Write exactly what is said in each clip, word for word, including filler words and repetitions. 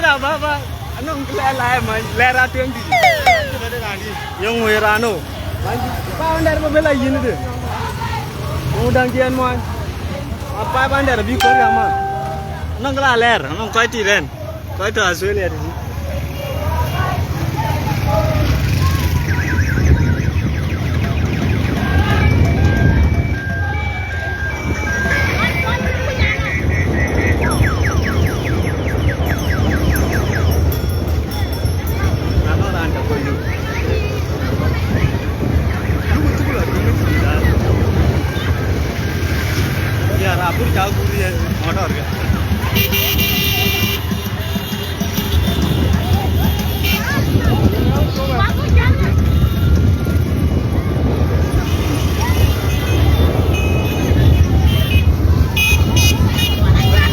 Baba, anɔŋ kë lɛɛr la ë many, lɛɛr atueŋ dït. Yöŋ wëë raan ë. Many, ba wën dɛ̈t ba bë la yïn dë. Yöŋ daŋ jiɛɛn many. Apa ba wën dɛ̈t abï kɔ̈r ya man. Anɔŋ kë la lɛɛr, anɔŋ kɔc tit ɛn. Kɔc tɔ̈ Australia tëtï. Ya, rapur ca guri motor ke.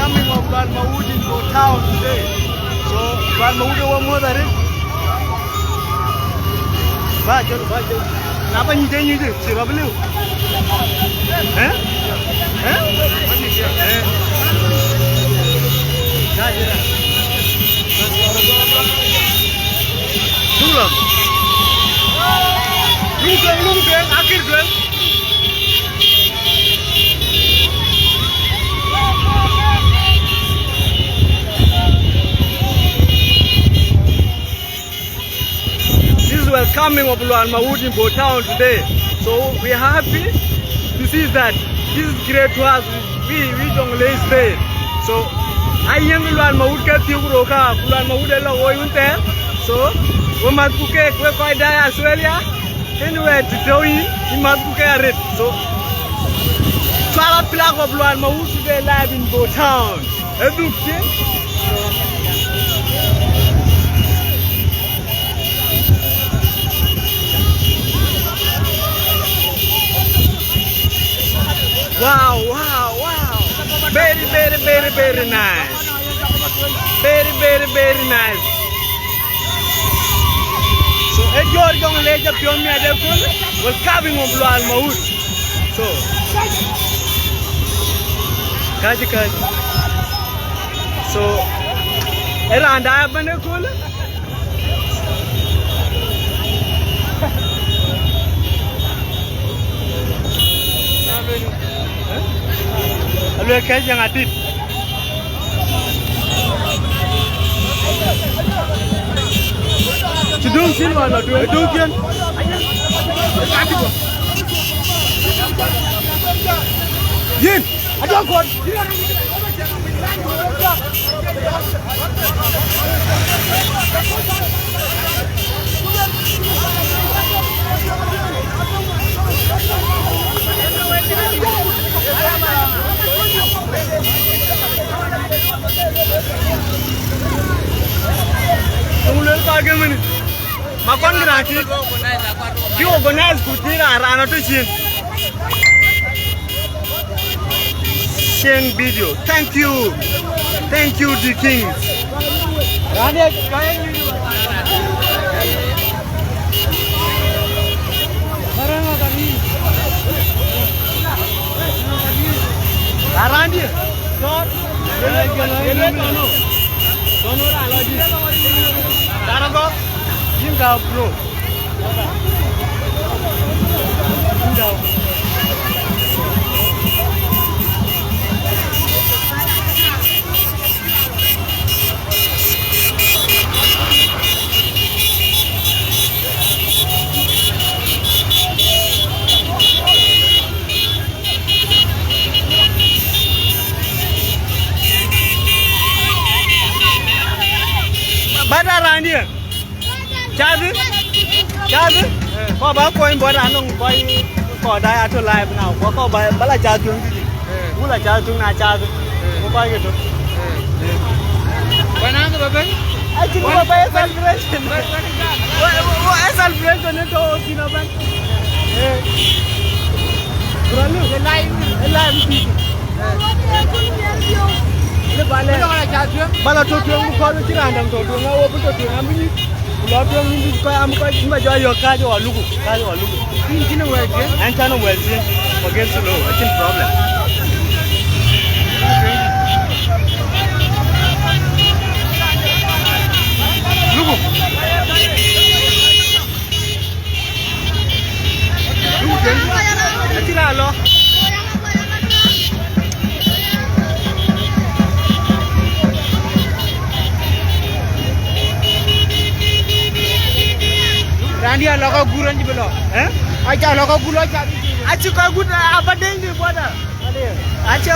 Coming of Lual Mawut in Bor town today. So, Lual Mawut ë wä muɔ̈th arëët. Ba jɔl, ba jɔl. Na ba nyuc, nyuc, cï rɔt bï liu. Eh? Eh? Eh? Duk lɔ. Luk tueŋ, luk tueŋ, akïr tueŋ. This is welcoming of Lual Mawut in Bor town today. So we are happy to see that this is great to us. We, we Jonglei State. So, ayeŋ Lual Mawut ke thiëk röt ka, ku Lual Mawut ë lɔ woi wun thɛɛr. So, we math ku keek, we kɔc daai Australia. Anywhere to tell you, we math ku keek arëët. So, Cuala flag of Lual Mawut today live in Bor town. Ë dhuk cï. Wow, wow, wow. Very, very, very, very nice. Very, very, very nice. So, ë jɔ̈ɔ̈r jɔŋ lec jɔ piɔ̈u miɛt ëköl, welcoming of Lual Mawut. So, kääc, kääc. So, ë raan daai ëbɛ̈n ëköl. Aluel kɛ̈c jäŋ adït. Cï döŋ cïn wala duëër döŋ cïn. Yïn, adöŋ kɔn. Tɔŋ luel ka ke mini. Ma kɔn kë raan cï, cï organize ku cï raan, raan atɔ̈ cin. Sharing video. Thank you. Thank you, the king. Raan ye, raan ye. Tɔ̈. Ye, ye, ye, ye, tɔ̈ no. Tɔ̈ no raan lɔ dï. Raan agɔ. Yïn ka bro. Bada raan ye. Cath, cath. Kɔc ba kuɔny bɔt anɔŋ kɔc kɔc daai atɔ̈ live now. Kɔc kɔc ba, ba la cath tueŋ dït. Wun la cath tueŋ na cath. Ku kɔc ke tök. Wën an ba bɛ̈n. Acïn ba bɛ̈n celebration. Wë, wë, wë, celebration ë tɔ̈ thïn abɛ̈n. Eh. Bro, look. Ë live. Ë live dït. Bala tɔ̈ tueŋ, bï kɔc cï raan däŋ tɔ̈ tueŋ, awo bï tɔ̈ tueŋ, abï nyuc. Ku lɔ tueŋ, bï kɔc, am kɔc, bï jɔ yök kääc ɣɔn luku, kääc ɣɔn luku. Yïn cïn wɛ̈ɛ̈t thiëëc? Ɛn cän wɛ̈ɛ̈t thiëëc, forget slow, acïn problem. Okay. Acï raan lɔ. Raan diɛ̈ alɔ ka gur an cï bï lɔ. Eh? Aca lɔ ka gur lɔ ca. Acï ka gur aba deny di bɔda. Acha.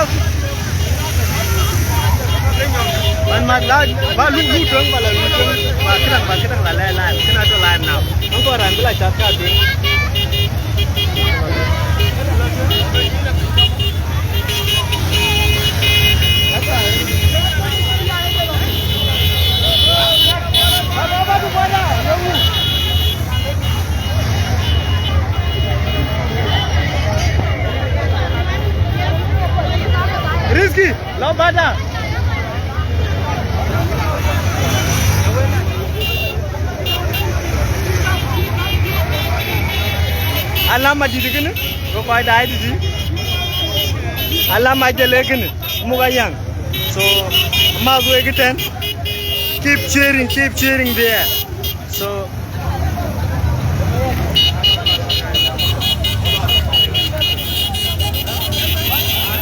Man ma la, ba lu, lu tueŋ, ba la lu tueŋ, ba këdäŋ, ba këdäŋ la lɛ la, këna to la now. An ko ran bila chat ka tueŋ. Rizki, lɔ bada. Alama dït kënë, ke kɔc daai dït. Alama jël ee kënë, muk ayaŋ. So, amath wek ëtɛ̈n. Keep cheering, keep cheering there. So,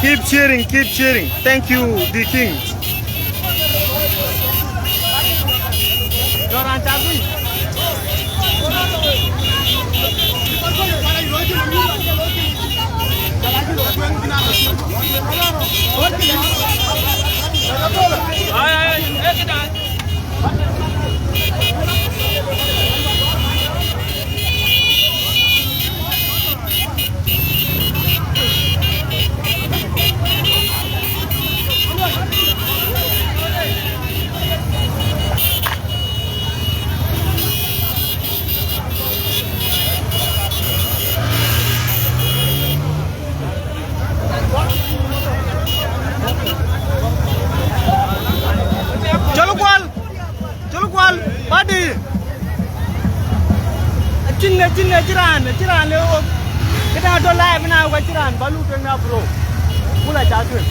keep cheering, keep cheering. Thank you, the king. Cɔl kual. Cɔl kual. Badi. Acïn, acïn, acïn raan, acïn raan le wok. Këdäŋ atɔ̈ live na wok acïn raan, ba lu tueŋ na bro. Mula ca tueŋ.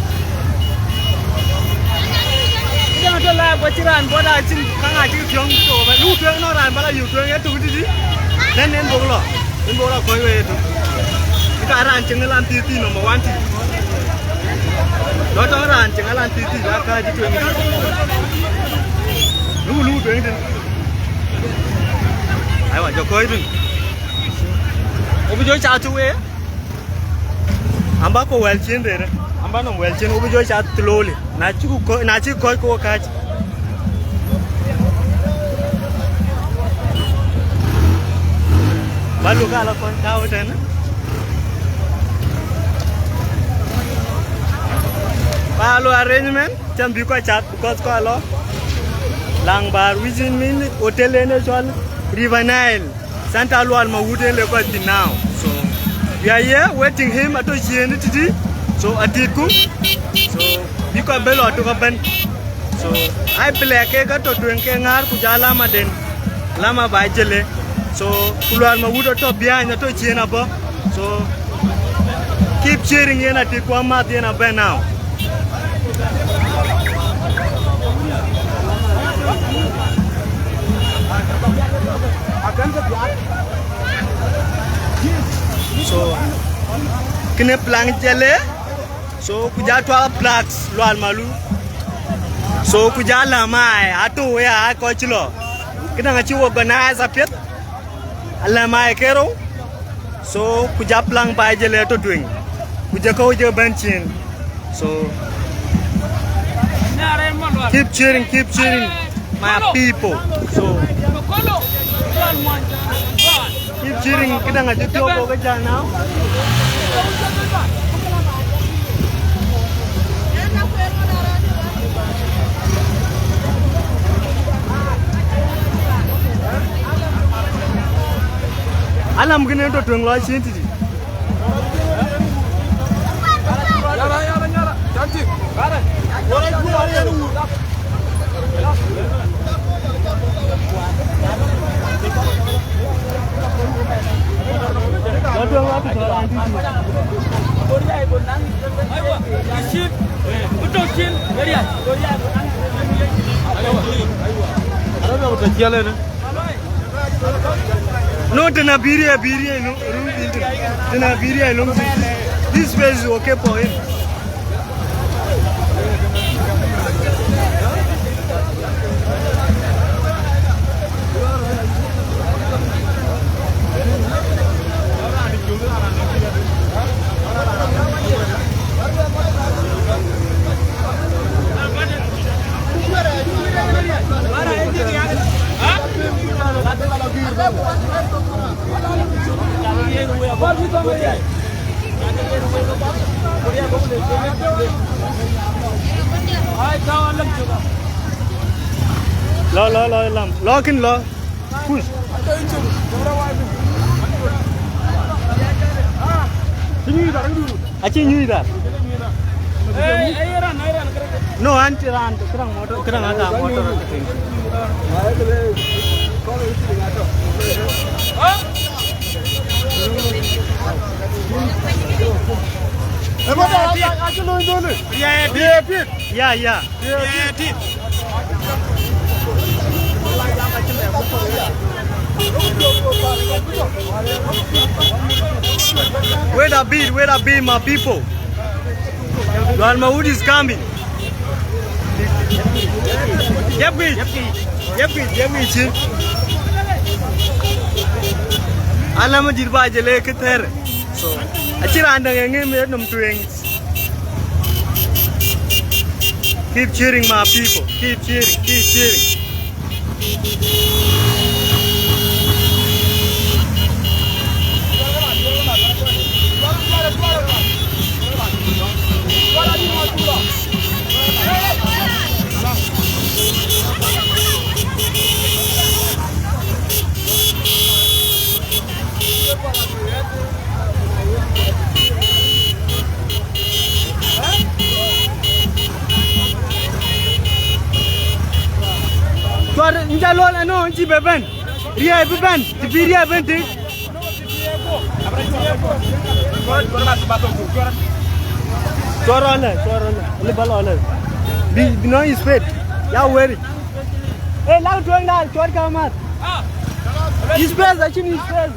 Këdäŋ atɔ̈ live wok acïn raan, bɔda acïn, kaŋ acï thiɔ̈ŋ to, ba lu tueŋ nɔŋ raan, ba la yu tueŋ ye tuk tïtï. Then nen bok lɔ. Yen bɔ̈ rɔt kɔc wei ëtök. Ë ka raan cieŋ ë lan thïïr thïïr number one thïïr. Lɔ tɔŋ raan cieŋ ë lan thïïr thïïr, la kääc ë tueŋ thïn. Luk, luk tueŋ thïn. Aiwa, jɔ kɔc thïn. Wo bï jɔ ca thï wei. Amba ko wɛl cien rere. Amba nɔm wɛl cien, wo bï jɔ ca thï looli. Na cï ku kɔc, na cï kɔc ke wo kääc. Ba luk ala kɔc tääu ëtɛ̈n. Ba lo arrangement, cam bï kɔc cath, because kɔc lɔ Laŋ Bäär, which in mean hotel en ë cɔl River Nile. Santa Lual Mawut en le kɔc thïn now. So, we are here waiting him, atɔ̈ ciëën tïtï. So, atïtku. So, bï kɔc bɛ lɔ tök ëbɛ̈n. So, ai black ke ka tɔ̈ tueŋ ke ŋäär ku jɔ alamaden. Alama ba jël e. So, ku Lual Mawut atɔ̈ behind, atɔ̈ ciëën abɔ̈. So, keep cheering, yen atïtku, amath yen abɛ̈n now. So, kënë plan jël e. So, ku ja twelve blacks Lual Malu. So, ku ja Lamaai, atɔ̈ ya, a kɔc cï lɔ. Këdäŋ acï organize apiɛth. Alamaai ke rou. So, ku ja plan ba jël e tɔ̈ tueŋ. Ku jɔ kɔc jɔ bɛ̈n ciëën. So, keep cheering, keep cheering, my people. So, keep cheering, këdäŋ acï thiɔ̈k kɔ̈k ke jal now. Alam kënë tɔ̈ tueŋ lɔ ciëën tïtï. No, tena biria, biria, no, room, tena biria, no. This space is okay for him. Lɔ, lɔ, lɔ, lam. Lɔ kïn lɔ. Kuc. Acï nyuc raan. No, an cï raan, këraŋ motor, këraŋ ata motor. Ë motor acï lony dhönë. Riɛɛt. Riɛɛt. Ya, ya. Wait a bit, wait a bit, my people. Lual Maud is coming. Yep, please. Yep, please. Yep, please. Ala ma jir ba jele ke ter. So, acï raan däŋ ë ŋëm ë nɔm tueŋ. Keep cheering, my people. Keep cheering, keep cheering. Cuar, nja lol, ano, nchi be ben. Riɛɛt bï ben, të bï riɛɛt ben tï. Cuar ëlë, cuar ëlë, ëlë ba lɔ ëlë. Bï, bï nɔŋ space. Ya weri. Eh, lak tueŋ dan, cuar ka mat. Space, acïn space.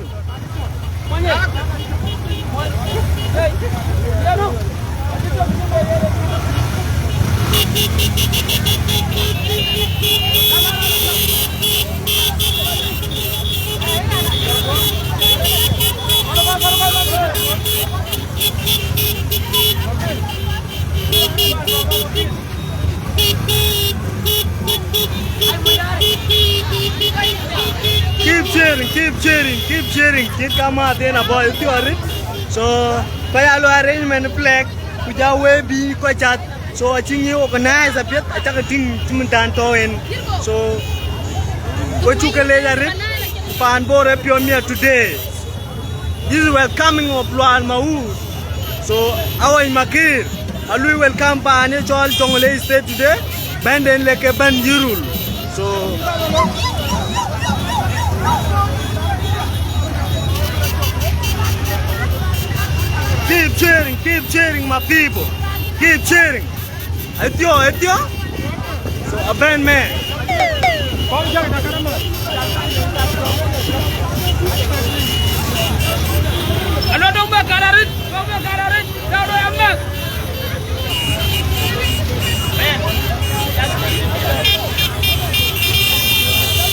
Keep cheering, keep cheering, keep cheering. Kït ka math en abɔ̈ ë thiɔ̈ɔ̈rit. So, ka ya lo arrangement flag, ku ja we bï kɔc cath. So, acï ŋic organize apiɛth, acak tïŋ cï mën tän tɔ̈u en. So, we cuk ke leec arëët, paan Bor ë piɔ̈u miɛt today. This is welcoming of Lual Maud. So, our Makir, a lui welcome paan ë cɔl Jonglei State today. Bɛ̈nden lek ke bɛ̈n yirul. So, keep cheering, keep cheering, my people. Keep cheering. Ethiɔ, ethiɔ. So, a band man. Alo, dong ba kararit, dong ba kararit, dong ba amak.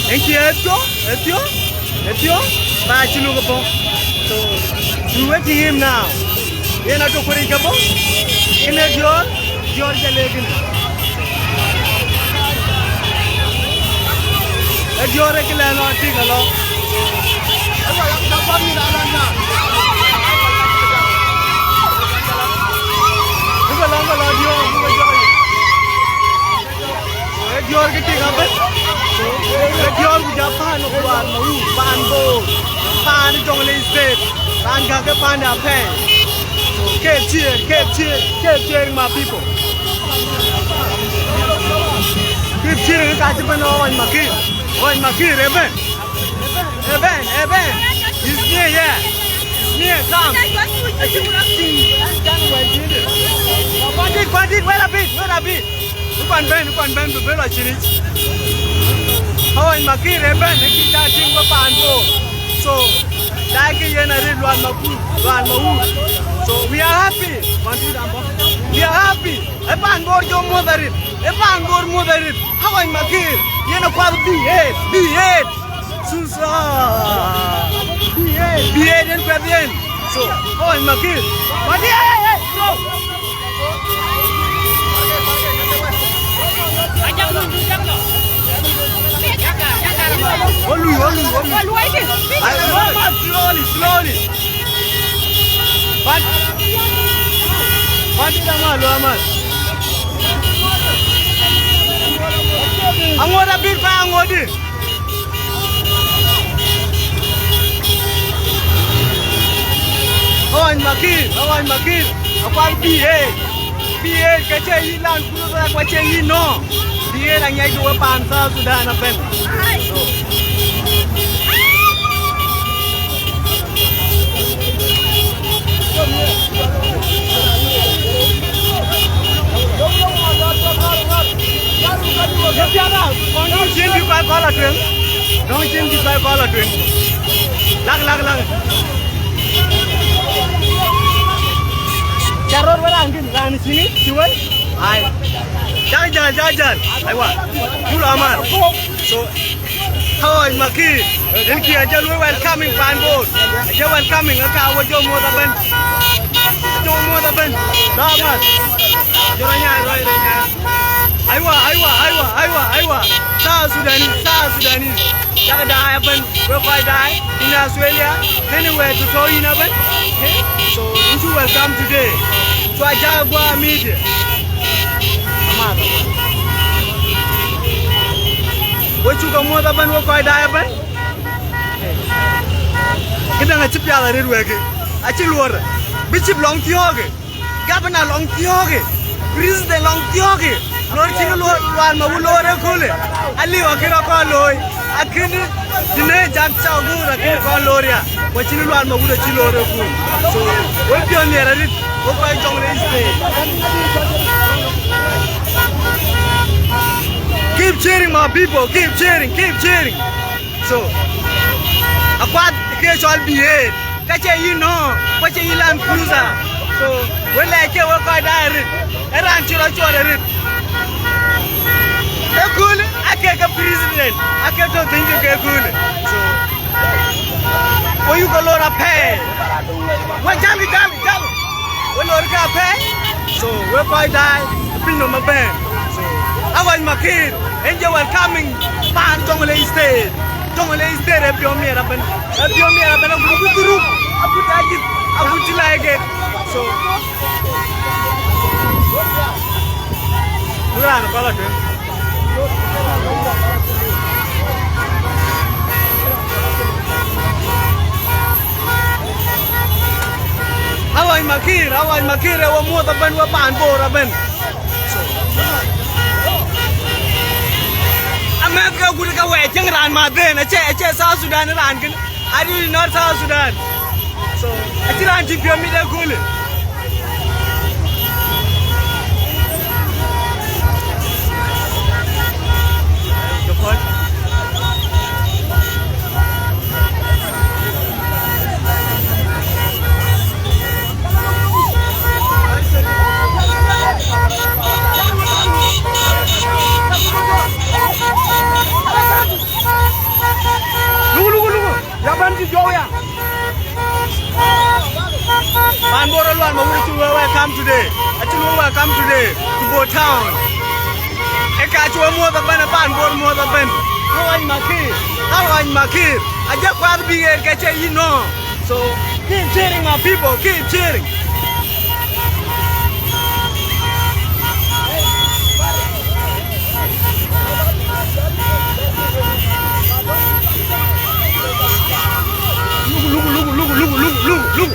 Thank you, ethiɔ, ethiɔ. Ethiɔ, ba cï luk ë bɔ̈. So, we waiting him now. Yen atök kuëric ke bɔ̈. Kënë diɔ̈ɔ̈r, diɔ̈ɔ̈r jɔ le kënë. Ë diɔ̈ɔ̈r ë kë lɛ̈n lɔ tik alɔ. Buk alɔ, buk alɔ diɔ̈ɔ̈r, buk alɔ jɔ. Ee diɔ̈ɔ̈r kë tik abël. Ee diɔ̈ɔ̈r ku ja paan Lual Maud, paan Bor, paan Jonglei State, paan gäk ke paan de apɛi. Keep cheer, keep cheer, keep cheering, my people. Keep cheering, ka cï bɛ̈n ɣɔny Makir, ɣɔny Makir, ee bɛ̈n. Eben, Eben. He's near, yeah. He's near, come. Kuandit, kuandit, wait a bit, wait a bit. Kuan ben, kuan ben, bï bï lɔ cïnic. Awany Makir ëbɛ̈n, ë kï ca tïŋ bï paan Bor. So, daai ke yen arëët Lual Makut, Lual Mawut. So, we are happy. We are happy. Ë paan Bor jɔ muɔ̈th arëët. Ë paan Bor muɔ̈th arëët. Awany Makir, yen akuath bï ɣet, bï ɣet. Susa. Bï ɣet. Bï ɣet yen kuɛth yen. So, Awany Makir. But yeah, yeah, yeah, bro. Olu, olu, olu. Ay, no, man, slowly, slowly. Pan, pan, pan, man. Aŋot abï pa aŋot di. Awany Makir, Awany Makir, akuath bï ɣet, bï ɣet, ke cie yï lan kurutha, ku acie yï nɔ̈, bï ɣet aŋiɛc ke we paan South Sudan ëbɛ̈n. So. Dɔ̈ŋ cin bï kɔc kɔl atueŋ. Dɔ̈ŋ cin bï kɔc kɔl atueŋ. Lak, lak, lak. Ca rɔt wë raan kën, raan cïn cï wël. Ai. Ca jäl, ca jäl. Aiwa. Jul aman. So, Awany Makir, yen kï ajɔ luɔi welcoming paan Bor. Ajɔ welcoming, aka wä jɔ muɔ̈th ëbɛ̈n. Jɔ muɔ̈th ëbɛ̈n. Damat. Jɔ rɔ nyaai, rɔ, rɔ nyaai. Aiwa, aiwa, aiwa, aiwa, aiwa. South Sudanese, South Sudanese. Yak daai ëbɛ̈n, we kɔc daai in Australia, anywhere to tɔ̈ yïn ëbɛ̈n. Okay? So, we should welcome today. So, Ajak Gua Media. Amat, amat. We cuk amuɔ̈th ëbɛ̈n, we kɔc daai ëbɛ̈n. Këdäŋ acï piath arëët wek, acï luɔr. Bï cïp lɔŋ thiɔ̈ɔ̈kë, gabna lɔŋ thiɔ̈ɔ̈kë, president lɔŋ thiɔ̈ɔ̈kë. Lor cïn Lual Mawut loor ëköölë, aliu akën rɔt kɔn looi. Akën tënë jak cak guur akën kɔn loor ya. Ku acïn Lual Mawut acï loor ëkööl. So, we piɔ̈n nhiɛɛr arëët, we kɔc Jonglei State. Keep cheering, my people. Keep cheering, keep cheering. So, akuath ke cɔl bï ɣet, ka cie yï nɔ̈, ka cie yï Land Cruiser. So, we lɛc ke we kɔc daai arëët, ë raan cï rɔt cuɔt arëët. Ëköölë, ake ke president, ake tɔ̈ thïn ke ëköölë. So, we yuk ke lor apɛi. We jal, jal, jal. We lor ke apɛi. So, we kɔc daai, piny nɔm abɛ̈n. So, Awany Makir, en jɔ welcoming paan Jonglei State. Jonglei State ë piɔ̈u miɛt ëbɛ̈n. Ë piɔ̈u miɛt ëbɛ̈n, agut, agut group, agut ajïth, agut cï lɛ̈k ke. So, raan kɔl atueŋ. Awany Makir, Awany Makir, ë we muɔ̈th ëbɛ̈n, we paan Bor ëbɛ̈n. Amɛ̈th ke gut ke wɛɛc cieŋ raan madhen, acie, acie South Sudan raan kën. Are you in North South Sudan? So, acï raan cï piɔ̈u mit ëköölë. Lugu, lugu, lugu. Ya bɛ̈n cï jɔu ya. Man Bor Lual Mawut acï we welcome today. Acï we welcome today to Bor Town. Ë ka cï we muɔ̈th ëbɛ̈n, ë paan Bor muɔ̈th ëbɛ̈n. Awany Makir, Awany Makir. Ajak kuath bï ɣet ke cie yï nɔ̈. So, keep cheering, my people, keep cheering. Lugu, lugu, lugu, lugu.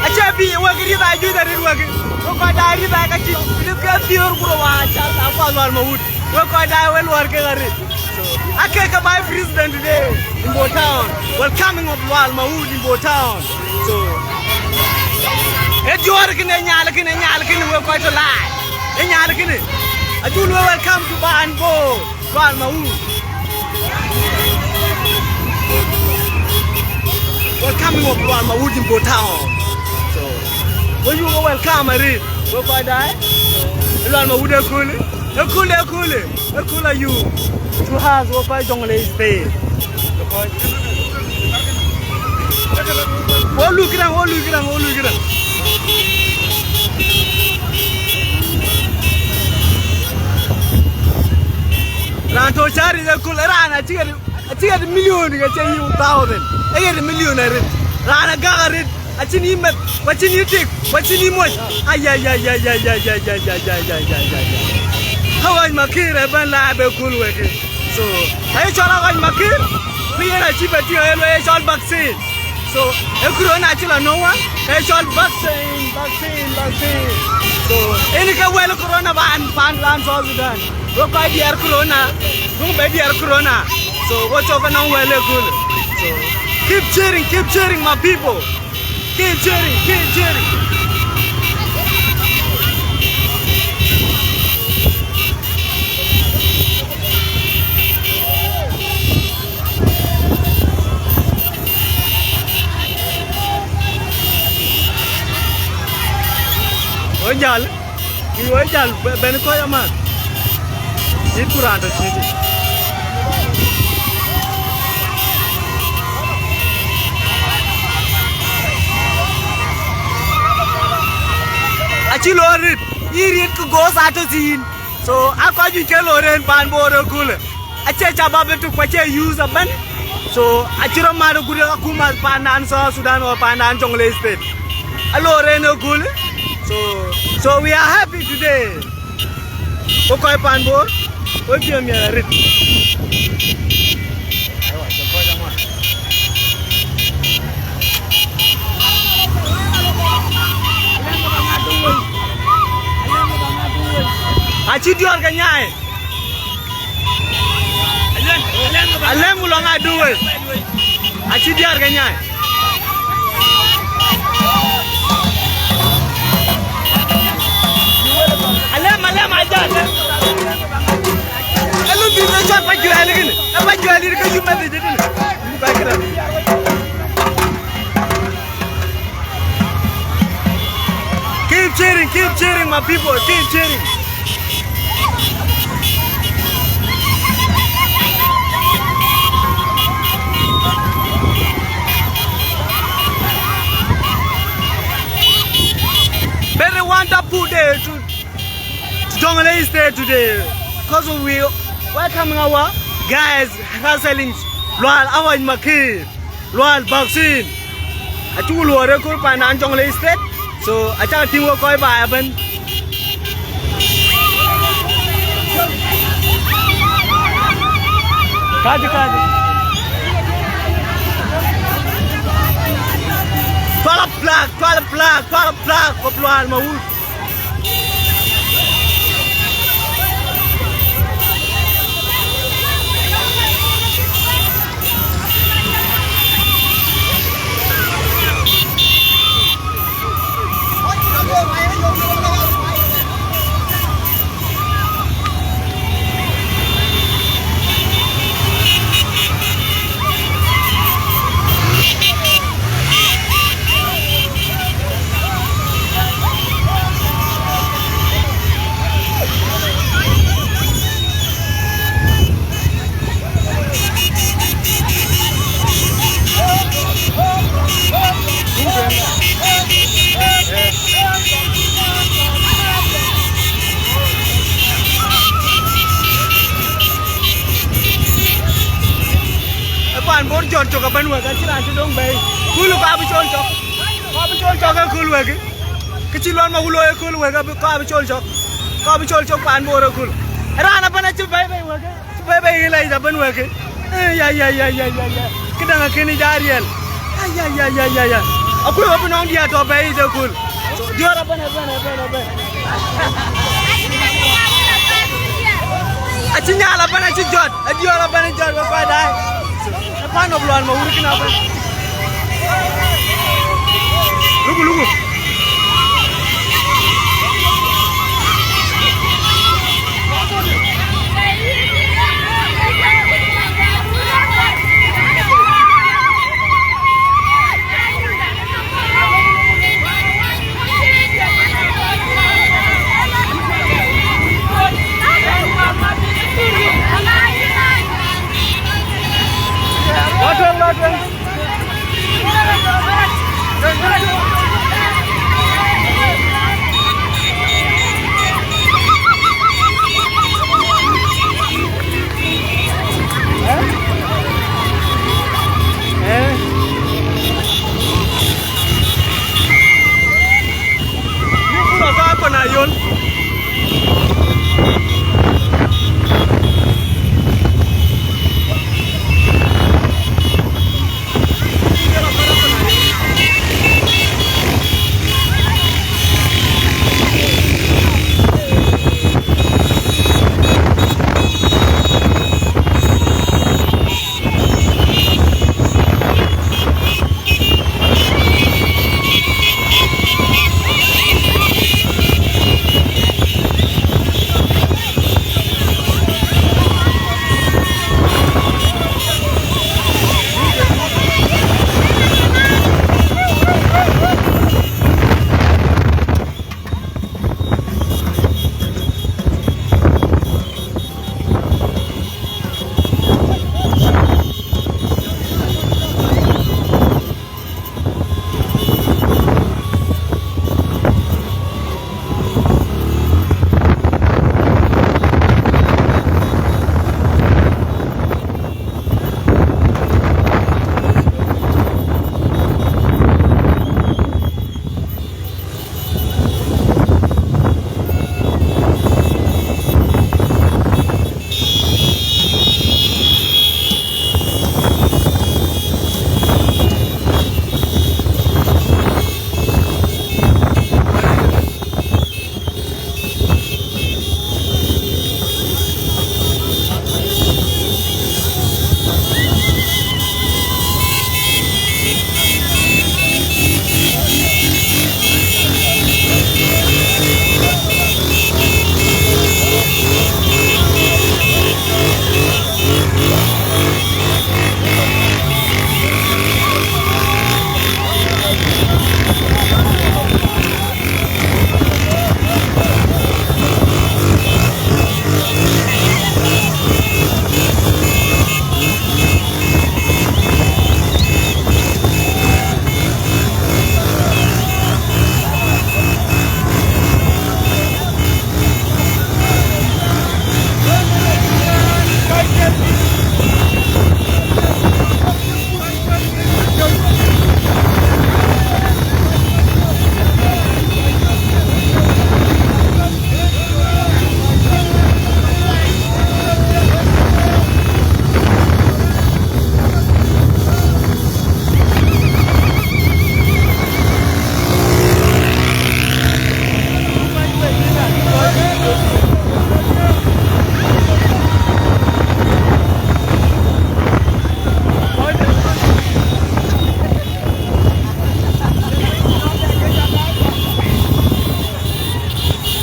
Acie bï wek rïth aa juëc arëët wek. Wek kɔc daai rïth aa ka cï rïth ke thiöör ku rou aa cath aa kuath Lual Mawut. Wek kɔc daai we luɔr kek arëët. So, ake ke Vice President today in Bor Town. Welcoming of Lual Mawut in Bor Town. So, ë diɔ̈ɔ̈r kënë, ë nyal kënë, ë nyal kënë, wek kɔc tɔ̈ laai. Ë nyal kënë. Acuk lueel welcome to paan Bor, Lual Mawut. Coming of Lual Mawut in Bo Town. So, we you go welcome, I read. We quite die. Lual Mawut, a cool, a cool, a cool, a cool are you? To us, we quite Jonglei State. Wo lui këdäŋ, wo lui këdäŋ, wo lui këdäŋ. Raan tɔ̈ cär yic ë kööl, raan acï ɣet, acï ɣet million, ke cï yiu thousand. Ë ɣet million arët. Raan agäk arët, acïn yï meth, ku acïn yï tik, ku acïn yï moc. Ayayayayayayayayayayayayayayay. Ka ɣɔc Makir ëbɛ̈n la ë bï kööl wek. So, aye cɔl aɣɔc Makir, ku yen acï bɛ tïŋ aye lueel aye cɔl vaccine. So, ë corona acï lɔ nɔŋ wä, ke cɔl vaccine, vaccine, vaccine. So, ënë ke wɛl corona ban, pan, pan South Sudan. Wek kɔc diɛɛr corona, duŋ bɛ diɛɛr corona. So, wek cɔk ke nɔŋ wɛl ë kööl. So, keep cheering, keep cheering, my people. Keep cheering, keep cheering. Ojal, iwe jal ben kɔc amat. Cït ku raan tɔ̈ cït. Acï lɔ rit, yï rit ku gos atɔ̈ thïn. So, a kɔc juëc ke lɔ ren pan Bor ë köölë. Acie shabab ëtök, ku acie youth ëbɛ̈n. So, acï rɔt mat ë gut ë akuma pandan South Sudan or pandan Jonglei State. A lɔ ren ë köölë. So, so we are happy today. Wek kɔc pan Bor, wek piɔ̈ɔ̈th miɛt arët. Acï diɔ̈ɔ̈r ke nyaai. Alɛm ku lɔ ŋa du wei. Acï diäär ke nyaai. Alɛm, alɛm, ajal. Elu bi ne cɔl pa juɛl kini. E pa juɛl kini ke yum message kini. Ba kira. Keep cheering, keep cheering, my people, keep cheering. Very wonderful day to, to Jonglei State today, 'cause we welcoming our guys, hustling, Lual Awany Makir. Lual vaccine. Acuk luɔɔr ë kööl pandan Jonglei State. So, acak tïŋ wek kɔc baai ëbɛ̈n. Kaji, kaji. Twelve plak, twelve plak, twelve plak, kop Lual Mawut. Ë pan Bor jɔt cök abɛ̈n wek, acïn raan cï döŋ bɛ̈ɛ̈i. Kul kɔc abï col cök. Kɔc abï col cök ë kul wek. Kë cï Lual Mawut looi ë kul wek, abï, kɔc abï col cök. Kɔc abï col cök pan Bor ë kul. Raan abɛ̈n acï bɛ̈ɛ̈i bei wek. Bɛ̈ɛ̈i bei ë lɛc abɛ̈n wek. Eh, ya, ya, ya. Këdäŋ akënë jɔ riɛl. Ay, ya, ya, ya, ya, ya. Akuc wek bï nɔŋ diɛɛr tɔ̈ bɛ̈ɛ̈i yic ë kul. So, diɔ̈ɔ̈r abɛ̈n, abɛ̈n, abɛ̈n, abɛ̈n. Acï nyal abɛ̈n, acï jɔt, adiɔ̈ɔ̈r abɛ̈n, jɔt wek kɔc daai. Ë pan nɔm Lual Mawut kën abɛ̈n. Luku, luku. Ayol.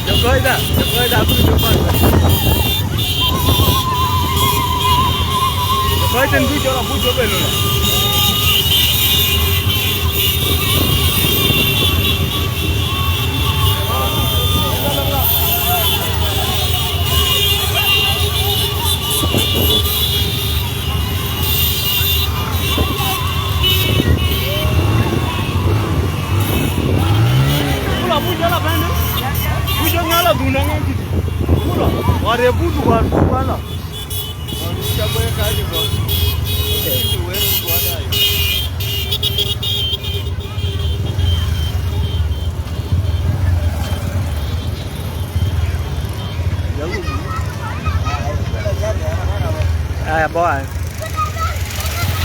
Jɔ kɔc da, jɔ kɔc da, abï jɔ kɔc. Jɔ kɔc tën bï jɔ la, bï jɔ bɛ lɔ la. Kula bï jɔ la bɛ̈n. Bï jɔ ŋa la dhun aŋa kï. Kula, war ye but, war but, war la. Aya, boy.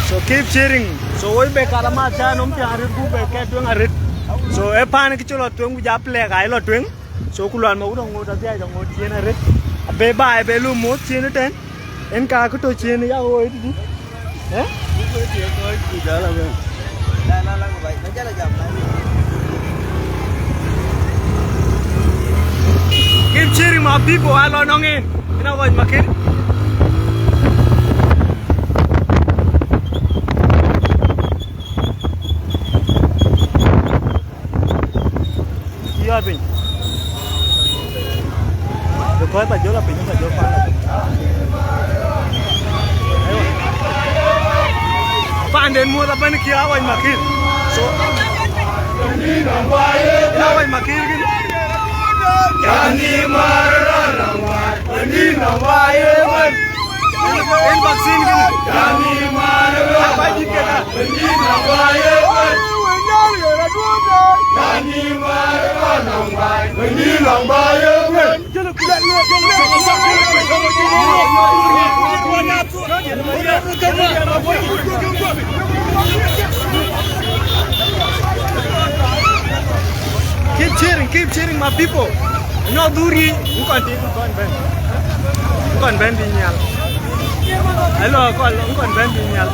So keep cheering. So woi be kar ama cha nom ti arit ku be ke tueŋ arit. So e pan ki cholo tueŋ ku ja plek ai lo tueŋ. So ku luan ma wut aŋot adhiac aŋot chien arët. Abe baai be lu moth chien ëtɛ̈n. En ka kë tɔ chien ya ɣoi tëdu. Eh? Keep cheering my people, alo nɔŋ en. Ina ɣɔc makir. Cï yɔɔt piny. Të kɔc pa jɔl apiny, pa jɔl paan apiny. Aywa. Paanden muɔ̈th abɛ̈n kï awac makir. So, awac makir kï. En vaccine kï. Abac dït kena. Keep cheering, keep cheering, my people. Nyuɔɔth dhuri, ŋuan tït, ŋuan bɛ̈n. Ŋuan bɛ̈n bï nhial. Hello, kɔn, ŋuan bɛ̈n bï nhial.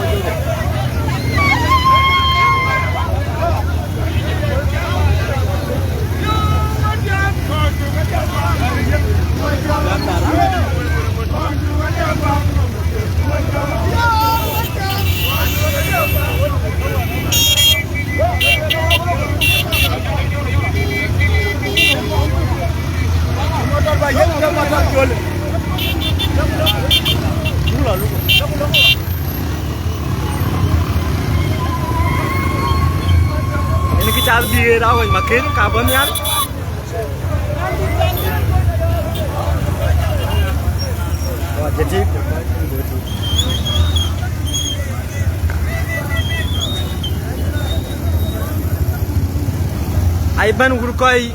Yen kë cath bï ɣet Awɛc Makër ka bɔ̈ nhial. Ai bɛ̈n wur kɔc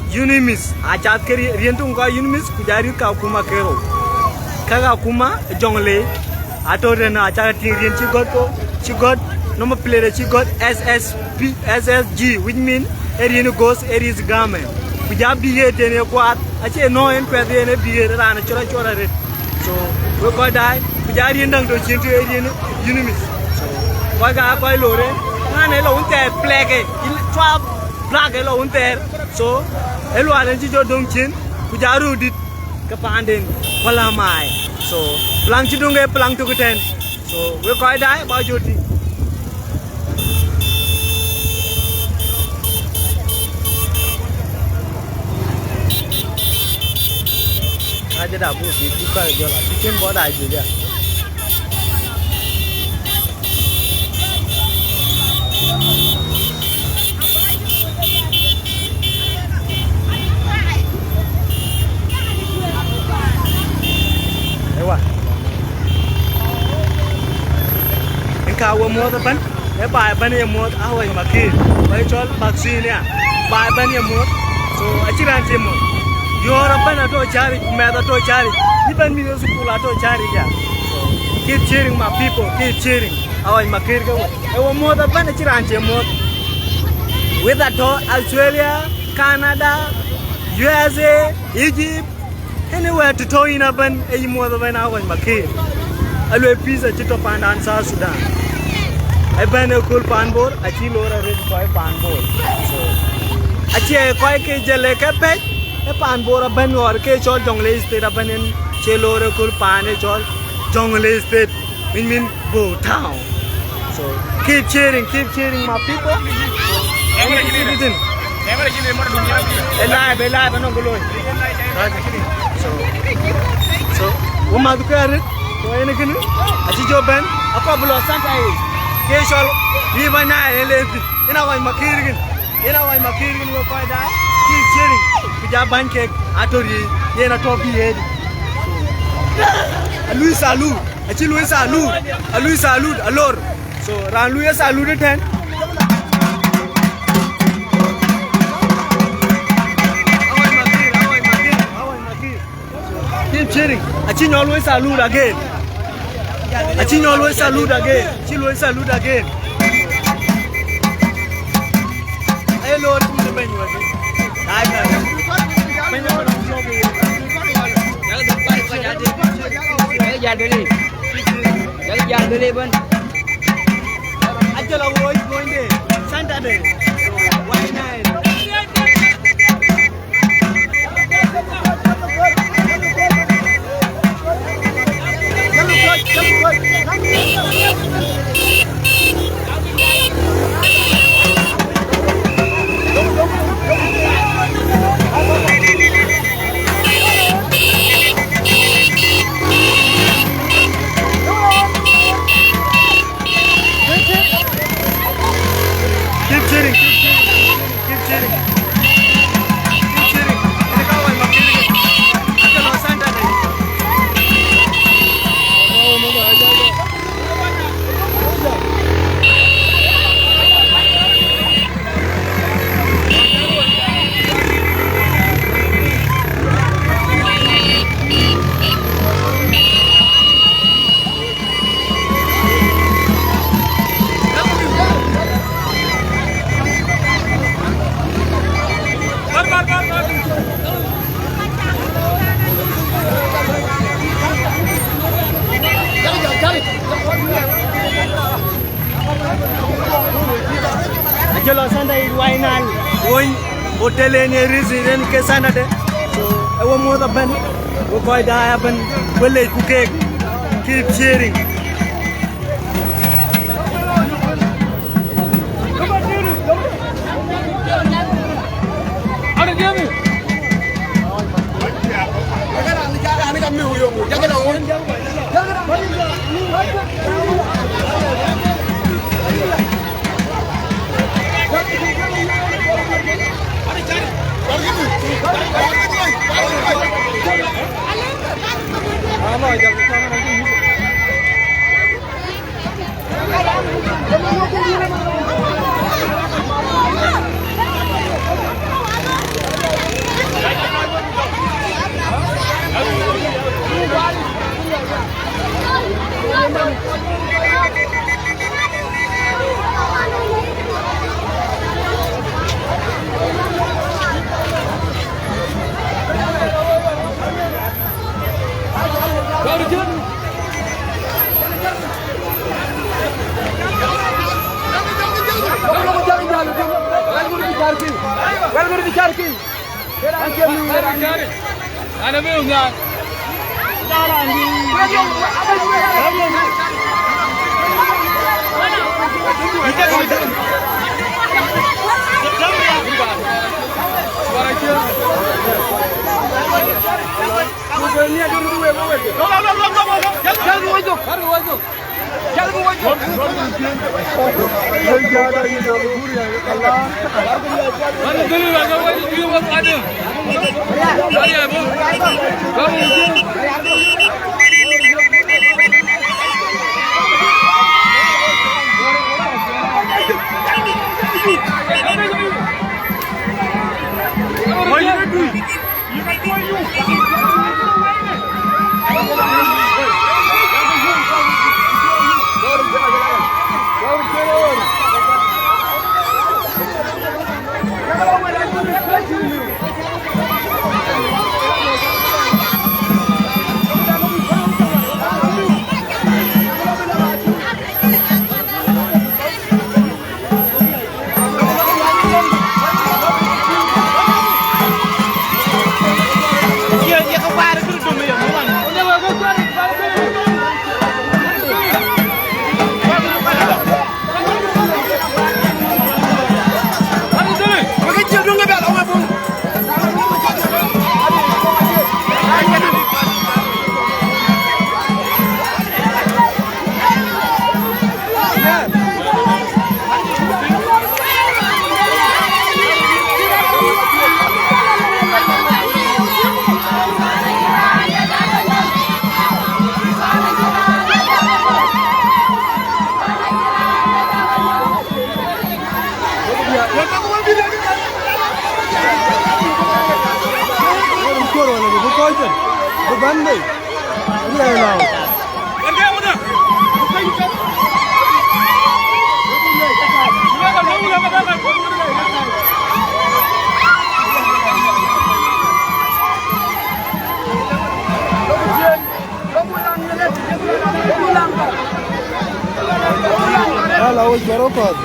UNMISS, acath ke ri-, riɛn töŋ kɔc UNMISS, ku jɔ rït ka akuma kerou. Ka akuma Jonglei, atɔ̈ tënë, acä ke tïŋ riɛn cï gɔ̈t ko, cï gɔ̈t, number plate acï gɔ̈t S S P, S S G, which mean ë riɛn Ghost Aries Garment. Ku jɔ bï ɣet tënë ye kuaath, acie nɔ̈ en kuɛth yen ë bï ɣet raan cɔl acɔl arëët. So, wek kɔc daai, ku jɔ riɛn däŋ tɔ̈ cin tɔ̈ ë riɛn UNMISS. So, kɔc ka kɔc lore, ŋan ë lɔ wun thɛɛr plɛk ë, cua plak ë lɔ wun thɛɛr. So, ë lual en cï jɔ döŋ cin, ku jɔ röördït ke paanden, wala maai. So, plan cï döŋ ke plan tök ëtɛ̈n. So, wek kɔc daai, ba jɔ tïŋ. Aje da bu ti ku ka jɔ la, ti ken bɔ da jɔ ya. Ewa. Yen ka we muɔ̈th ëbɛ̈n, ë baai ëbɛ̈n ye muɔ̈th Awɛc Makër, wɛ̈i cɔl vaccine ya, baai ëbɛ̈n ye muɔ̈th. So, acïn raan cï muɔ̈th. Diäär ëbɛ̈n atɔ̈ cäric, ku mɛth atɔ̈ cäric, yï bɛ̈n mïth ë thukul atɔ̈ cäric ya. So, keep cheering, my people, keep cheering. Awɛc Makër ke we. Ë we muɔ̈th ëbɛ̈n, acïn raan cï muɔ̈th. Whether atɔ̈ Australia, Canada, U S A, Egypt, anywhere të tɔ̈ yïn ëbɛ̈n, ë yï muɔ̈th ëbɛ̈n Awɛc Makër. Aluel peace acï tɔ̈ pandan South Sudan. Ëbɛ̈n ë kööl paan Bor, acï lor arëët kɔc paan Bor. So, acie kɔc ke jël ë ke pɛ̈c, ë paan Bor ëbɛ̈n ɣɔr ke cɔl Jonglei State ëbɛ̈n en cie lor ë kööl paan ë cɔl Jonglei State. Min, min, Bor Town. So, keep cheering, keep cheering, my people. Ë live, ë live, anɔŋ ke looi. So, so, we mäth ke arëët, so, yen kënë, acï jɔ bɛ̈n, akɔ̈p lɔ Santa ye. Ke cɔl, river Nile, ë le thïn. Yen Awɛc Makër kën. Yen Awɛc Makër kën we kɔc daai, keep cheering. Ku jɔ bäny kek, atɔ̈ riëëc, yen atɔ̈ bï ɣet. Alui salute. Acï luɔi salute, alui salute, alor. So, raan luɔi salute ëtɛ̈n. Awɛc Makër, Awɛc Makër, Awɛc Makër. Keep cheering. Acï nyɔl luɔi salute again. Acï nyɔl luɔi salute again. Acï luɔi salute again. Aye lor tuuc ë bɛ̈ny wɛ̈t. Ai, bɛ̈ny. Bɛ̈ny ë bɛ̈ny. Yak jal döl, yak jal döl ëbɛ̈n. Ajɔl awoi gonyde, Saturday. Wai nai. Keep cheering. Lɔ Sunday wai nal wony hotel en ye resident ke Sunday. So, e wo muɔ̈th abɛ̈n, wo kɔc daai abɛ̈n, we lec ku keek. Keep cheering. Welcome to Turkey. Ana bï nyan. Ala wo cɔrɔ kɔth.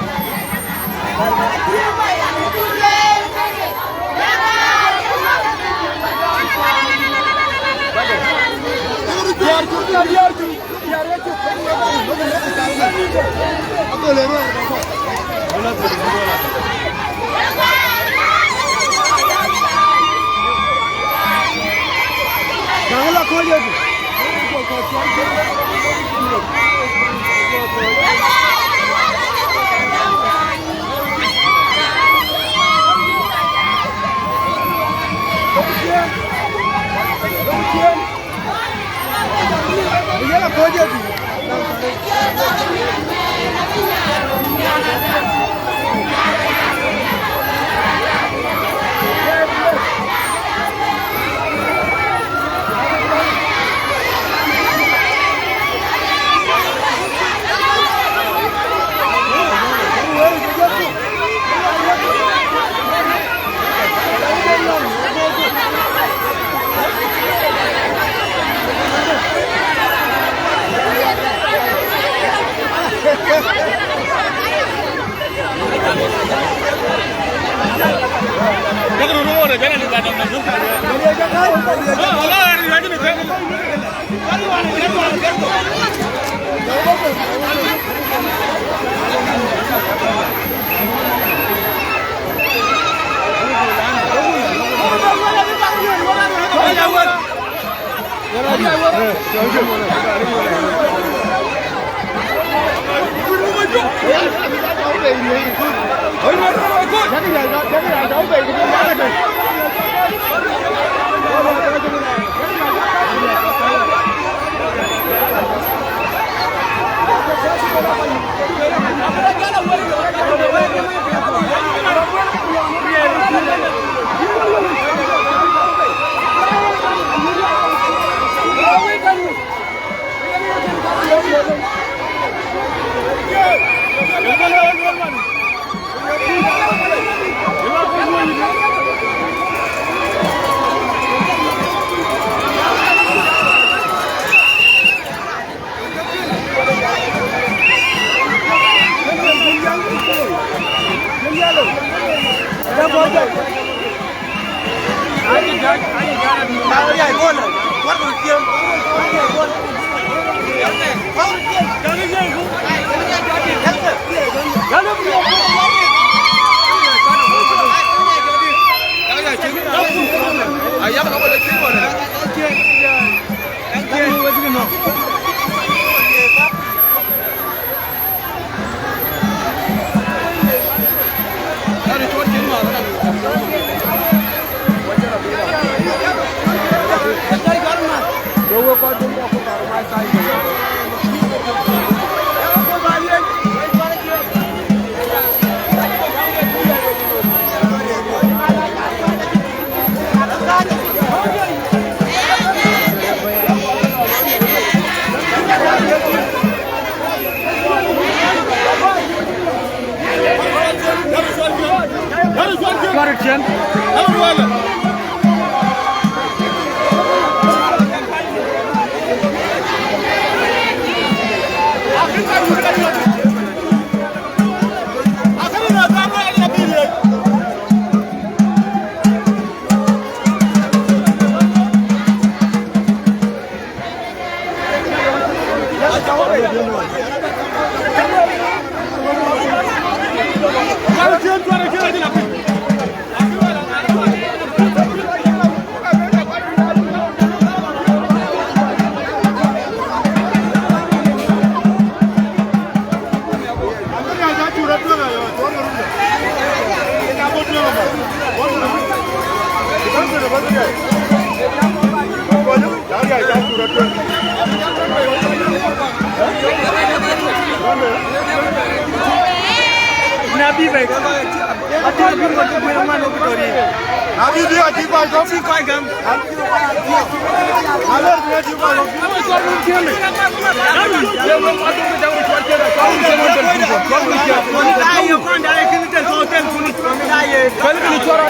Na bï bɛ̈i. Adï, adï, adï, adï, man, adï, adï, adï, adï, adï, adï, adï, adï,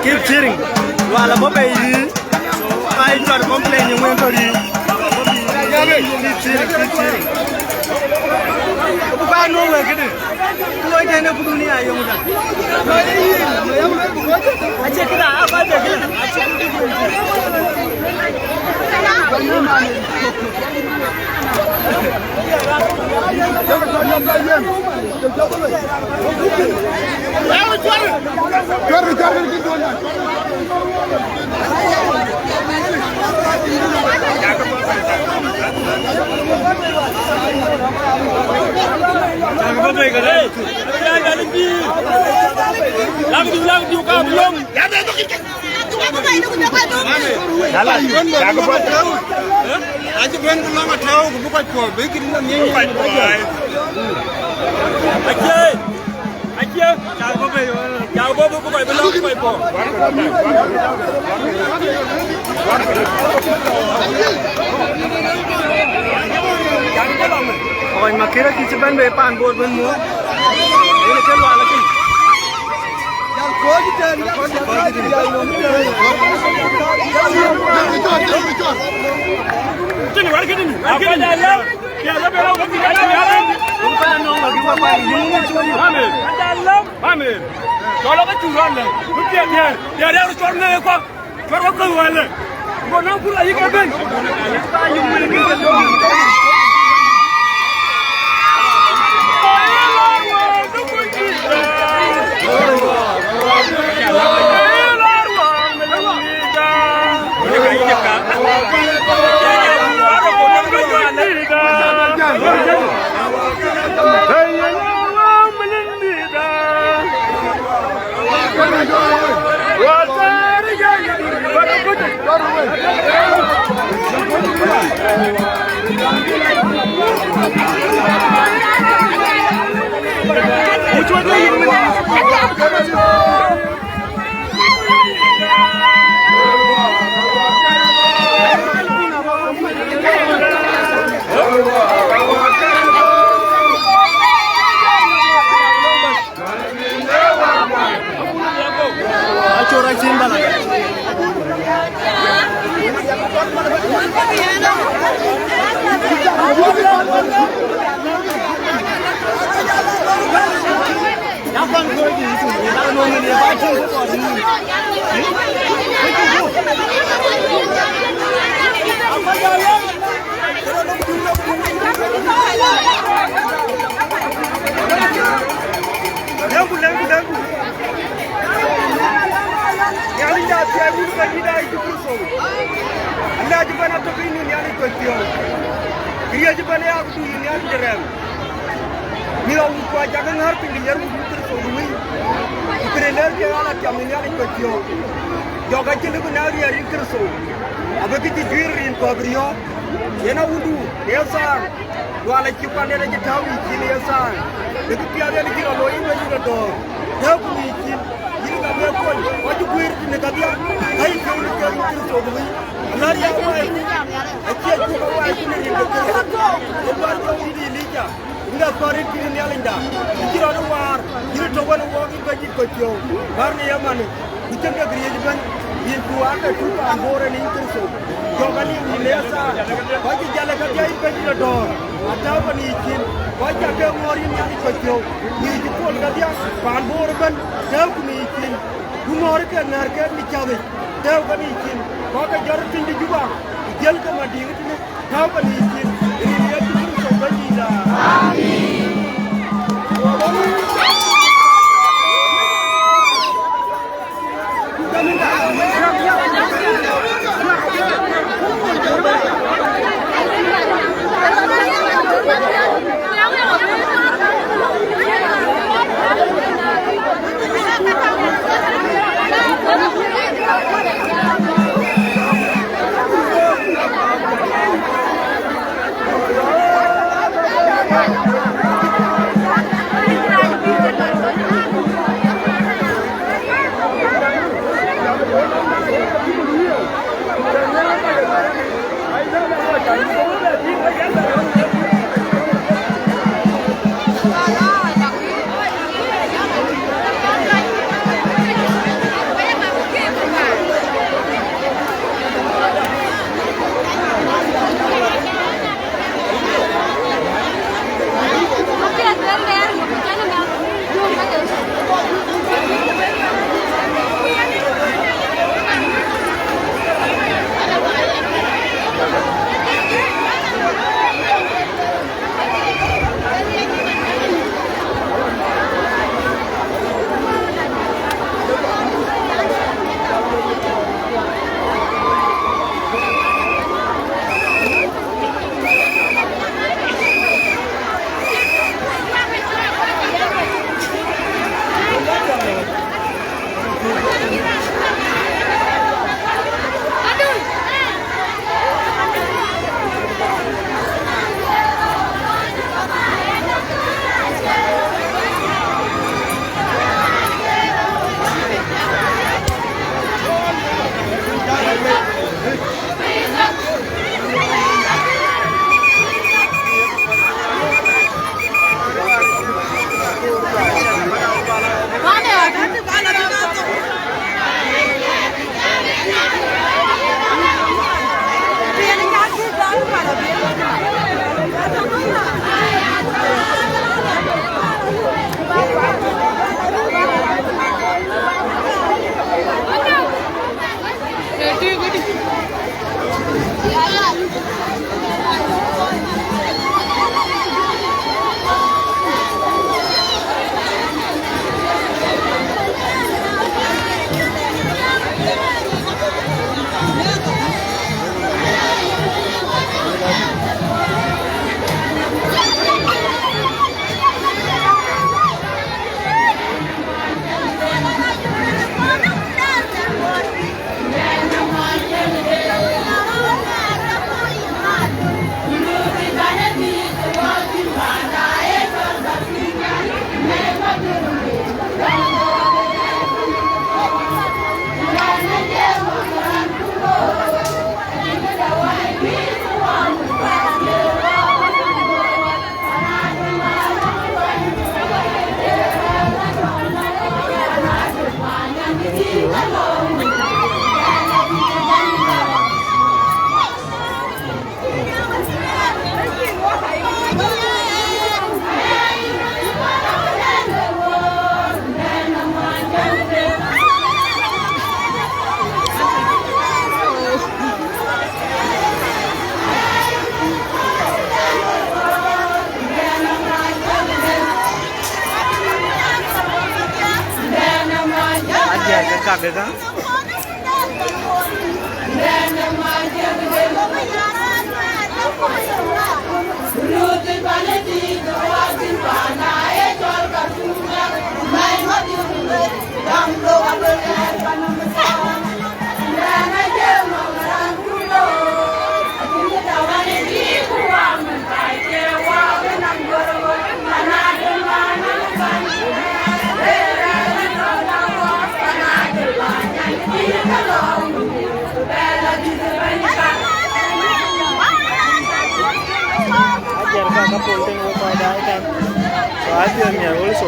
Keep cheering. Lual abɔ̈ bei yï. Ai, cɔl complain yï ŋuɛ̈n kɔ̈r yï. Keep cheering, keep cheering. Ku ka nɔ̈k wek këdï. Ku loi tënë ku dunia yöŋda. Acie këda, a kɔc bek këda. Acie këda. Lak diu, lak diu, ka bi lom. Yala, yala, aci ben ku lɔŋ atɔ̈u ku bï kɔc puɔ̈u, bï kïn lɔ miëny. Acie, acie, cak bɔ̈ bei, cak bɔ̈ bei, bï kɔc bï lɔ bï kɔc puɔ̈u. Kɔc Makër akï cï bɛ̈n bei paan Bor bën muɔ̈ɔ̈th. Yen ke lual akï. Amen. Amen. Cɔl ke cur rɔt lɛ. Bï piɛth diɛɛr. Diɛɛr, diɛɛr, cɔl ŋɛk kuak. Cɔl ke kɔc wälë. Go nɔŋ kur ayï ke bɛ̈n. Lɛ̈ŋku, lɛ̈ŋku, lɛ̈ŋku. Nhialic de athiɛɛi, wun ke dït aa Yecu Kërtho. Alɛɛc ëbɛ̈n atɔ̈ piny në Nhialic kɔc piɔ̈u. Këriëëc ëbɛ̈n ë akëdu yï Nhialic de rɛm. Mïth awuutkua cakë ŋäär piny de yer wun Kërtho de wëi. Ku këde lɛ̈ɛ̈r ke ɣal atiam në Nhialic kɔc piɔ̈u. Jɔk acï lëu bï nɛ̈k riɛɛr yïn Kërtho. Abï kë cï juiir rin kɔ̈k bï riɔ̈ɔ̈k. Yen awundu, ë thaar. Lual acï kuan yen acï tääu yïcin ë thaar, në kë piath yen cï rɔt looi ë Bɛ̈nydït adɔ̈ɔ̈r, tääu ku ŋic cin, yïn ka bɛ kony, kɔc cï guëër tënë kedhia, ka yï piɔ̈u në kek Kërtho bï wïc. Alaria wai, acie cuk awai cïn rin ke Kërtho, yen bär jɔŋdït Elija, yïn ka kɔn rit cïn Nhialicda, yïn cï rɔt ë waar, yïn ë tɔ̈u wën ë wɔɔk yïn Bɛ̈nydït kɔc piɔ̈u, bär në ye manë. Ku cïn ke këriëëc ëbɛ̈n, yïn ku wään ke tök paan Bor ë yïn Kërtho. Jɔk aliu yïn ë thaar, kɔc cï jäl ë kedhia yïn Bɛ̈nydït adɔ̈ɔ̈r, atääu ke në yïcin, kɔc cä ke ŋɔ̈ɔ̈r yïn Nhialic kɔc piɔ̈u, yïn cï pol kedhia, paan Bor ëbɛ̈n, tääu ku në yïcin. Ku ŋɔ̈ɔ̈r ke ŋäär kek në cath yic, tääu ke në yïcin, kɔc ke jɔt ë piny de Juba, ku jiël ke madïŋ tënë, tääu ke në yïcin, rin Yecu Kërtho Bɛ̈nydïïtda. Amen. Beta. Ajiɛɛr ka ka pol tënë wek kɔc daai tɛ̈n. So I feel near also.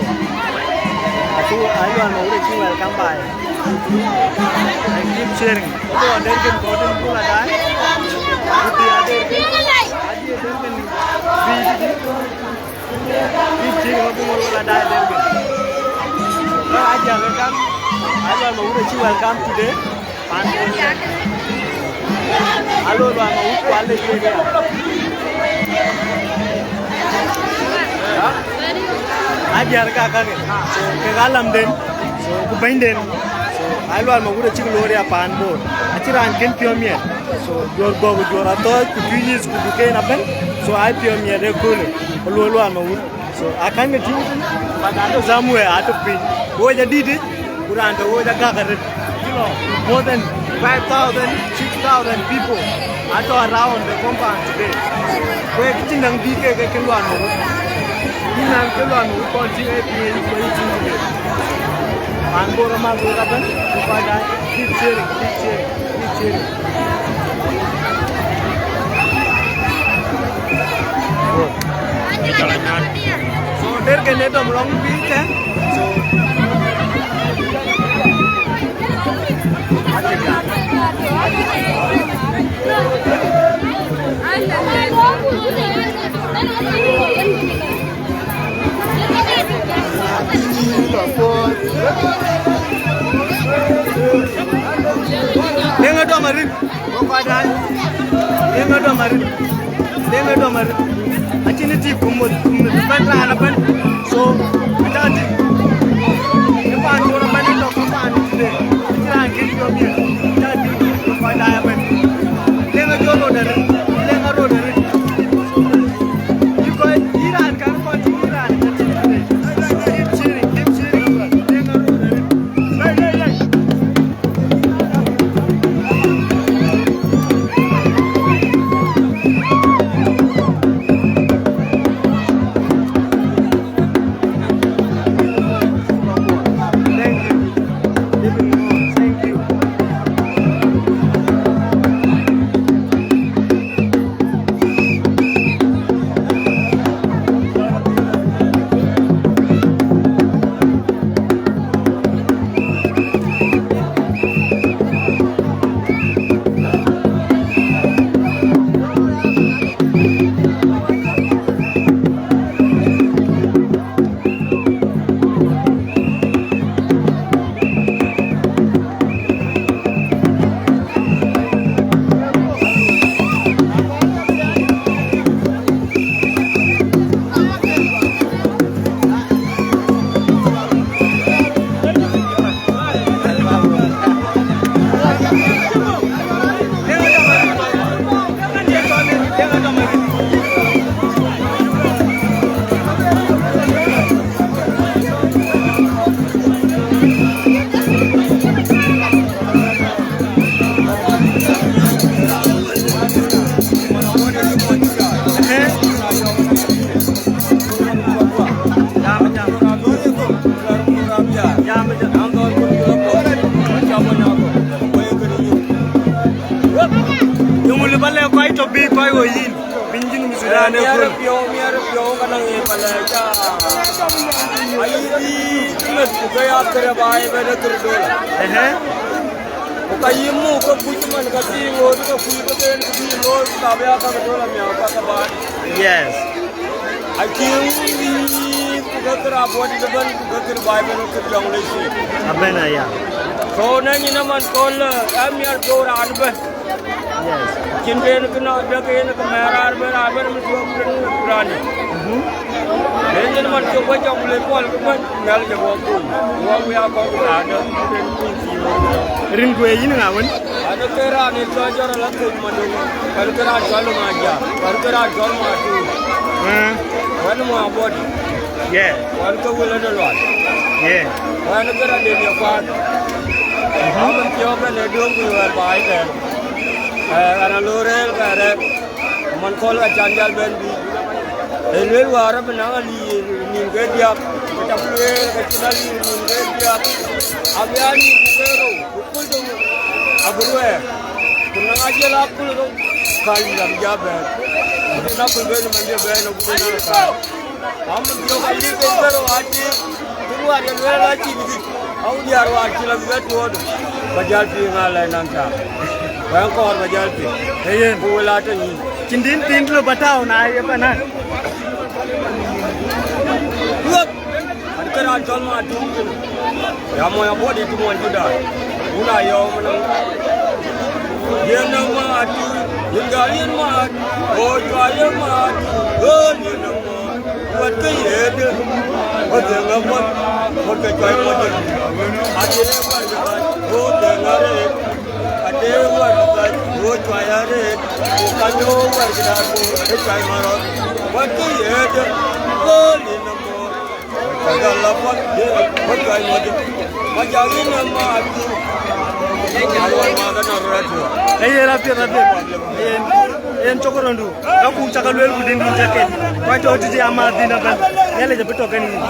I feel I want to wish you welcome by. And keep sharing. Wek kɔc Derkin kɔc tënë buk la daai. Wek kɔc Derkin. Ajiɛɛr Derkin. Bï, bï, bï. Bï cï ŋö bï ŋö la daai Derkin. Ka ajiɛɛr ka. I want to wish you welcome today. Pan Bor. Alo, Lual Mawut, kual le kek ya. Ha? Ajiɛɛr ka kake. So, kek alamden. So, ku bɛ̈nyden. So, ai Lual Mawut acïk loor ya pan Bor. Acï raan kën piɔ̈u miɛt. So, juɔ̈r gɔ̈k, juɔ̈r athɔ̈ɔ̈c, ku Tuïc East, ku Duken abɛ̈n. So, ai piɔ̈u miɛt ëköölë. Ku luɔi Lual Mawut. So, akɛ̈n ke tïŋ, but atɔ̈ somewhere, atɔ̈ piny. Wec adït, ku raan tɔ̈ wec agäk arëët. More than five thousand, six thousand people atɔ̈ around the compound today. Wek cïn däŋ bï kek ke cïn Lual Mawut. Yïn nɔn ke Lual Mawut kɔn tïŋ ë piny, wek cïn today. Pan Bor amäth wek abɛ̈n, ku kɔc daai, keep sharing, keep sharing, keep sharing. So, Derkin ë dɔm rɔŋ bï tɛ̈n. So, Deŋ ë dɔm arït. Wek kɔc daai. Deŋ ë dɔm arït. Deŋ ë dɔm arït. Acïn ë tik ku muth, ku muth ëbɛ̈n raan ëbɛ̈n. So, ëtɛ̈ɛ̈n tik. Ë paan Bor ëbɛ̈n ë tɔ̈ ke paan tïde. Acïn raan kën jɔ miɛt. Ëtɛ̈ɛ̈n tik. Wek kɔc daai ëbɛ̈n. Deŋ ë jɔ rot arït. Deŋ ë rot arït. Yï kɔc, yï raan kan kɔc, yï raan kan tïde. Keep cheering, keep cheering. Deŋ ë rot arït. Hey, hey, hey. Yöŋ lëu ba lɛ̈k kɔc tɔ̈ bï kɔc ɣo yïn, piny Junub Sudan ëköölë. Miɛt piɔ̈u, miɛt piɔ̈u ka naŋ ye ba lɛ̈k ca. Ayï bï cï meth ku ke ya kërë ba ye bɛ̈n ë kërë dola. Ehe. Ku ka yï muk ke kuc man ka dhil ŋoot ke kuc ke ben ku dhil ŋoot ka bï ya ka ke dola miäk ka ke baan. Yes. Acï wïïk ku ke kërë abuɔt ëbɛ̈n ku ke kërë ba ye bɛ̈n ë kërë jɔŋ lec thïn. Abɛ̈n aya. Thou në nyin ëmën kööl, ë miɛt piɔ̈u raan ëbɛ̈n. Yes. Cïn ben kë nɔ̈k dek yen kë mɛɛr raan ben, raan ben, min tuɔɔk rin raan. Mhm. Yen man cök wä jɔŋ le puɔl ke bɛ̈n, Nhialic ë wɔ kuny. Wɔ wiak kɔ̈k raan dɛ̈, rin ku ye yïn ŋa wën? An, ke raan ë cɔl jɔt ala kuny Madöŋ, wɛn ke raan cɔl Maja, wɛn ke raan cɔl Matu. Ëë. Wɛn Mabɔt. Yeah. Wɛn ke wël ënë lual. Yeah. Wɛn ke raan den ye kuath. Amën thiɔ̈k ënë döŋ ku wɛ̈ɛ̈r baai tɛ̈n. Ëë, ɣɛn alɔ rëër kë rɛ̈k. Man kööl ka can jäl bɛ̈n bï. Ë lueel wäär abï naŋ alïïr nïn ke diäk, ku cä bï lueel ke cïn alïïr nïn ke diäk. Abï aa nïn ku ke rou, ku kul döŋ abï ruɛɛr. Ku naŋ ajiël akul rou, ka yïn abï ja bɛ̈n. Abï naŋ akul bɛ̈n man de bɛ̈n, abï naŋ ka. Am jɔk alïïr ke ke rou atir, ku wäär ye lueel acïn dhïc. Au diäär wäär cï lɔ bï bɛ tuɔɔt, ba jäl piŋ aa lɛc naŋ cä. Wɛ̈ɛ̈ŋ kɔɔr ba jäl piŋ. Ee yen. Ku wël aa tɔ nyïn. Cïn dïn thiin lɔ ba tääu na ye panan. Luɔth. An, ke raan cɔl Matu. Ya mɔny abɔ̈ dït cï muɔny Juda. Wun ayɔ̈ɔ̈m ënɔm. Yen nɔm Matu. Yen gal yen Matu. O, cua yen Matu. Ɣöön yen nɔm. Wɛ̈t ke yedë, wɛ̈t ke ŋa kuɔth, wɛ̈t ke cuai mɔ̈c. Ade wɛ̈t ke bac, wɛ̈t ke ŋa rëët. Ade wɛ̈t ke bac, wɛ̈t cuai arëët. Ku ka jɔ wɛ̈t ke daai, wɛ̈t ke cuai marɔt. Wɛ̈t ke yedë, wɛ̈t ni nɔm. Ka jɔ la kuɔth, wɛ̈t cuai mɔ̈c. Ka jɔ ni nɔm Matu. Aluɔi ma ka nɔm rɛ̈t. Ee yen apiɛth, apiɛth. Ee yen, ee yen cök rɔndu. Ka ku cak lueel ku dïn dïn cak ket. Kɔc tɔ tïtï ama dïn abɛ̈n. Nhialic abï tɔ kɛn yïn.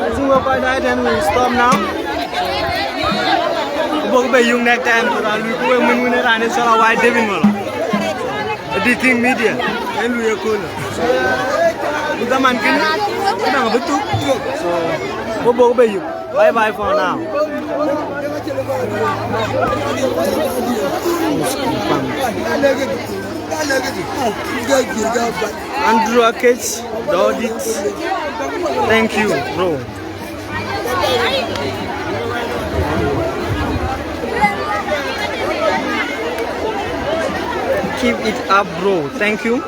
I think we're quite right and we stop now. Buk be yung next time to run. We go when we run is all white David Molo. The King Media. And we are cool. Ku dhaman kënë, kënë abï thuk. So, wo bɔ̈ bɛ yök. Bye bye for now. Andrew Akech, Dodit. Thank you, bro. Keep it up, bro. Thank you.